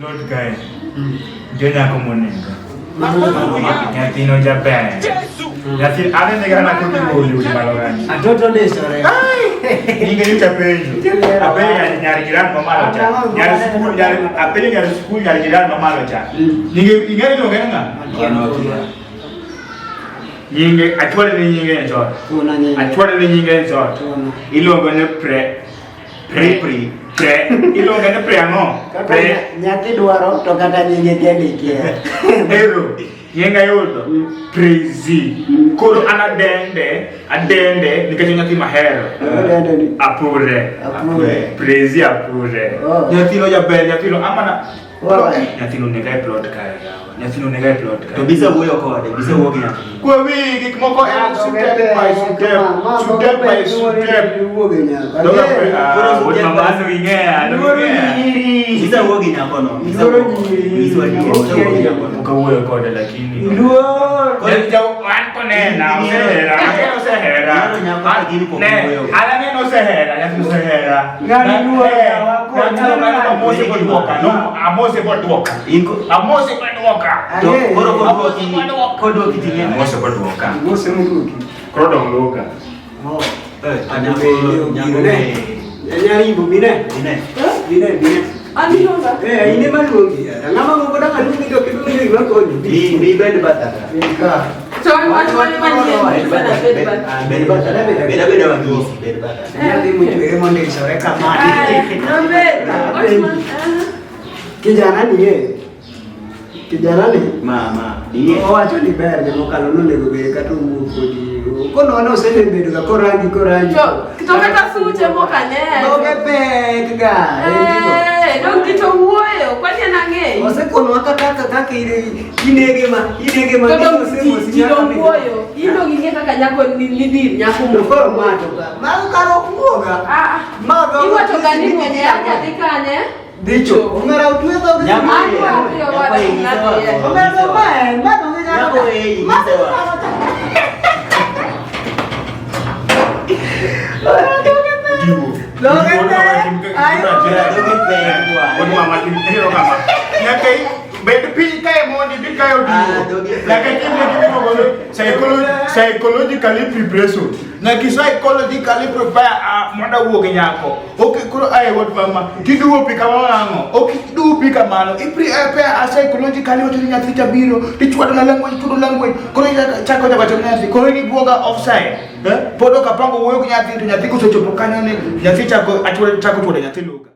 Lord kae. Nitie nyako monego. Nyathino jaber. Nyathi anene kata nakodhi goyo udi malo kanyo. Atoto ndisore. Nyinge nyocha penjo. Apenjo nyar jiran mamalo cha. Nyar skul nyar apenjo nyar skul nyar jiran mamalo cha. Nyinge ing'e ni iluonge ng'a? Nyinge achwale ni nyinge en chon. Kuna nyinge. Achwale ni nyinge en chon. Kuna. Iluongo ni pre pre pre pre iluongo ni pre ang'o? Kaka Pre nyathi dwaro to kata nyinge kende ikia. Ero, nyinga yudo. Prezi. Koro an adende, adende nikech nyathi mahero. Adende ni. Apure. Apure. Prezi apure. Oh. Nyathino jaber, nyathino amana. Alright. Nyathino nega e plot kae yawa. Nyathino nega e plot kae. To bisa wuoyo kode, bisa wuoyo gi nyathino. Kwa wi gik moko en step by step, step by step. Doga pe, ah, wuod mama anu ing'eya, anu ing'eya. Bisa wuoyo gi nyakono. Bisa Luoro wuoyo. nyiri. Bisa wuoyo bisa wuoyo gi nyakono. Ok awuoyo kode lakini. Luor. An konena, osehera, ang'e osehera. Ihero nyako lakini pok Ne, iwuoyo. an ang'e ni osehera, nyathi osehera. Ng'ani luor Eh, yawa, koro nyathino kanyo amose boduoka, no, amose boduoka. In ko- Amose boduoka. to Ang'e. koro koduoki koduoki ting'e. Amose boduoka. Mose moduoki. Koro dong' luka. Oh. Eh, to Ane nyako be nyako obiro ne. be. Nyarimbo bine. Bine. Bine bine. An iluonga? Eh, in ema luongi. Ng'ama moko dang' aluongi to kidonjo gima konyo. Bi bi bed batha ka. Ka. To an wach mane mantie Bed sana batha. bed Bed batha. ah, bed batha. Bed abeda wanyisi, bed batha. Nyathi mochwere mondisore kama. Aya, nobed. Wach man- ah. Kijana ni e. Kijana ni. Ma ma. Diye. Owacho ni ber ne mokalo nonego bed kata owuok kodi. Kono ne osebedo ga korangi korangi. To kata suche mok aneno. Dhoge pek ga. Eh, dong kito wuoyo, kwani en ang'eyo. Osekonwa kaka kaka inege ma inege ma To dong osemosi ji nyaka dong mi- wuoyo. In dong ing'e kaka nyako ni dhir nyako To mo. koro ma to ka. Mago kar ok wuoga. Ah, ah. Ma dhogo Iwacho ga ni twesi ng'eny nikech ya nyathi kanye? Dicho. Omera otwe dhoge. Nyako An ye, wapi nyako owada ye, nyise ng'ato ye. wa. Omera dho ma en, ma dhoge nyako. Nyako ye, nyise wa. Diwo. Dhoge pek. Ayo. Dhoge pek, bwana. Wuod mama tim ero kama. Nyaka bed piny kae mondi bi kae Ah, odiwo. dhoge pek. Nyaka itimne gima iluongo ni psychologically preparation. Nyaka psychologically prepare ah, mondo awuo gi nyako. Ok koro ae wuod mama tiduwo pi kamano nang'o? Ok iduw pi kamano. I prepare a psychologically wacho ni nyathi cha biro tichwado na language chudo language. Koro chako chako chako nyathi. Koro ni buoga offside. Eh? Pod ok apango wuoyo gi nyathi to nyathi kosechopo kanyo ni nyathi chako achwado chako chwado nyathi luga.